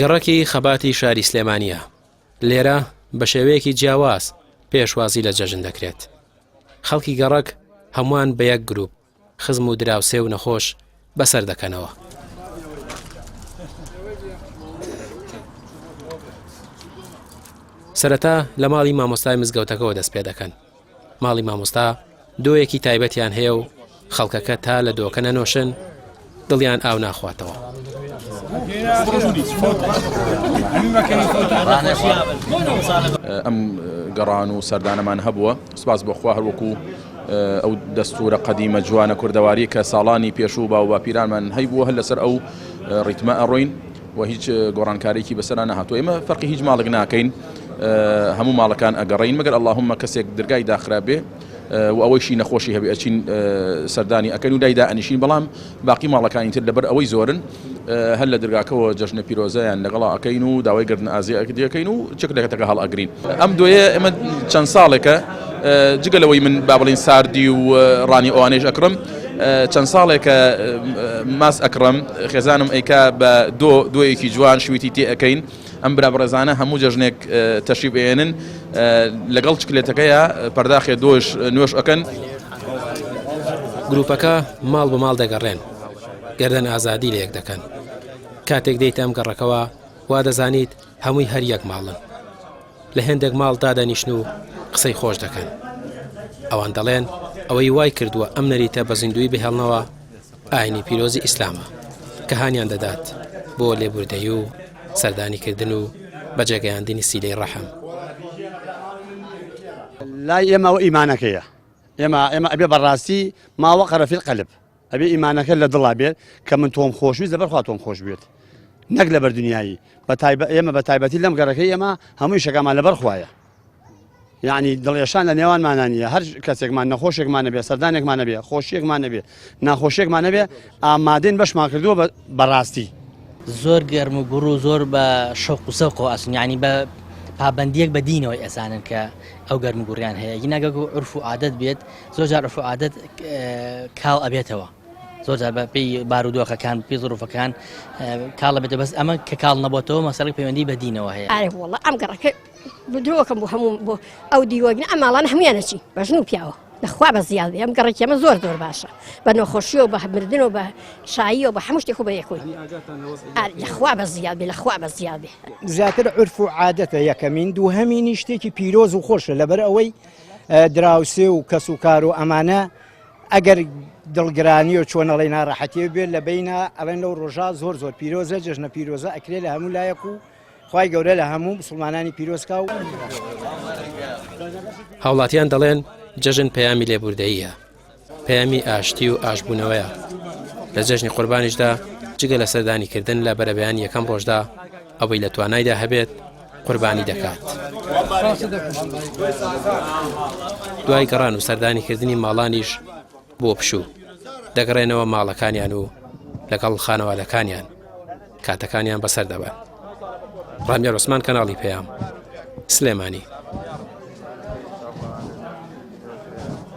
گەڕەکی خەباتی شاری سلێمانییە، لێرە بە شێوەیەکی جیاواز پێشوازی لە جەژن دەکرێت. خەڵکی گەڕەک هەمووان بە یەک گروپ، خزم و دراوسێ و نەخۆش بەسەر دەکەنەوە. سەرەتا لە ماڵی مامۆستای مزگەوتەکەوە دەست پێ دەکەن. ماڵی مامۆستا دۆیەکی تایبەتیان هەیە و خەڵکەکە تا لە دۆکە نەنۆشن دڵیان ئاو ناخواتەوە. ئەم گەڕان و سەردانەمان هەبووە سپاس بۆخوا هەروەکو ئەو دەستورە قەدیمە جوانە کوردەواری کە ساڵانی پێشوو باو باپیرانمان هەیبووە هەر لەسەر ئەو ڕیتمە ئەڕۆین و هیچ گۆڕانکاریکی بەسەرا نەهاتووە ئێمە فەرقی هیچ ماڵێک ناکەین هەموو ماڵەکان ئەگەڕین مەگەر اللهم کەسێک درگای داخرا بێ و ئەوەیشی نەخۆشی هەبێ ئەچین سەردانی ئەکەن و لایدا ئەنیشین بەڵام باقی ماڵەکانی تر لەبەر ئەوەی زۆرن هەر لە درگاکەوە جەژنە پیرۆزەیان لەگەڵا ئەکەین و داوای گردن ئازی ئەکەین و چەکلەکەتەکە هەڵ ئەگرین ئەم دۆیە ئێمە چەند ساڵێکە جگە لەوەی من با بڵین ساردی و ڕانی ئەوانەیش ئەکڕم چەند ساڵێکە ماس ئەکڕم خێزانم ئەیکا بە دۆ دۆیەکی جوان شویتی تێ ئەکەین ئەم برا بەڕێزانە هەموو جەژنێک تەشریف ئێنن لەگەڵ چکلێتەکەیە پەرداخێ دۆش نوێش ئەکەن. گروپەکە ماڵ بە ماڵ دەگەڕێن گەردەن ئازادی لە یەک دەکەن کاتێک دێیتە ئەم گەڕەکەوە وا دەزانیت هەمووی هەر یەک ماڵن لە هێندێک ماڵ دادەنیشن و قسەی خۆش دەکەن ئەوان دەڵێن ئەوەی وای کردووە ئەم نەریتە بە زیندووی بهێڵنەوە ئاینی پیرۆزی ئیسلامە کە هانیان دەدات بۆ لێبوردەیی و سەردانیکردن و بەجێگەیاندنی سیلەی ڕەحم. لای ئێمە ئەوە ئیمانەکەیە ئێمە ئێمە ئەبێ بەڕاستی ماوە قەرەفیل قەلب ئەبێ ئیمانەکە لە دڵا بێت کە من تۆم خۆشویست لەبەر خوا تۆم خۆش بێت نەک لەبەر دنیایی بە تایبەت ئێمە بە تایبەتی لەم گەڕەکەی ئێمە هەمووی شەکامان لەبەر خوایە یعنی دڵێشان لە نێوانمانە نییە هەر کەسێکمان نەخۆشێکمان نەبێ سەردانێکمان نەبێ خۆشیێکمان نەبێ ناخۆشیێکمان نەبێ ئامادەین بەشمان کردووە بەڕاستی. زۆر گەرم و گوڕ و زۆر بە شەوق و سەوقەوە ئەچن یعنی بە پابندیەک بە دینەوەی ئەزانن کە ئەو گەرم و گوڕیان هەیە گیناگەک و عرف و عادەت بێت زۆر جار عرف و عادەت کاڵ ئەبێتەوە زۆر جار بە پێی بارودۆخەکان پێی زروفەکان کاڵە بێتە بەس ئەمە کە کاڵ نەبێتەوە مەسەڵی پەیوەندی بە دینەوە هەیە ئارێ وەڵا ئەم گەڕەکە درۆکەم بۆ هەموو بۆ ئەو دیوەگنە ئەم ماڵانە هەمویان ئەچین بە ژن و پیاوە لەخوا بە زیاد بێ ئەم گەڕەکی ئەمە زۆر زۆر باشە بە نەخۆشیەوە بە مردنەوە بە شاییەوە بە هەموو شتێک و بە یەکۆی لەخوا بە زیاد بێ لەخوا بە زیاد بێ زیاتر عرف و عادەتە یەکەمین دووهەمینی شتێکی پیرۆز و خۆشە لەبەر ئەوەی دراوسێ و کەس و کار و ئەمانە ئەگەر دڵگرانی و چۆنەڵی ناڕەحەتی بێت لە بینە ئەڵێن لەو ڕۆژا زۆر زۆر پیرۆزە جەژنە پیرۆزە ئەکرێ لە هەموو لایەک و خوای گەورە لە هەموو مسوڵمانانی پیرۆز کا و. هاوڵاتیان دەڵێن جەژن پەیامی لێبوردەییە، پەیامی ئاشتی و ئاشبوونەوەیە، لە جەژنی قوربانیشدا جگە لە سەردانیکردن لە بەرەبەیانی یەکەم ڕۆژدا ئەوەی لە توانایدا هەبێت قوربانی دەکات. دوای گەڕان و سەردانیکردنی ماڵانیش بۆ پشوو دەگەڕێنەوە ماڵەکانیان و لەگەڵ خانەوادەکانیان کاتەکانیان بەسەر دەبەن. ڕامیار عوسمان کەناڵی پەیام سلێمانی.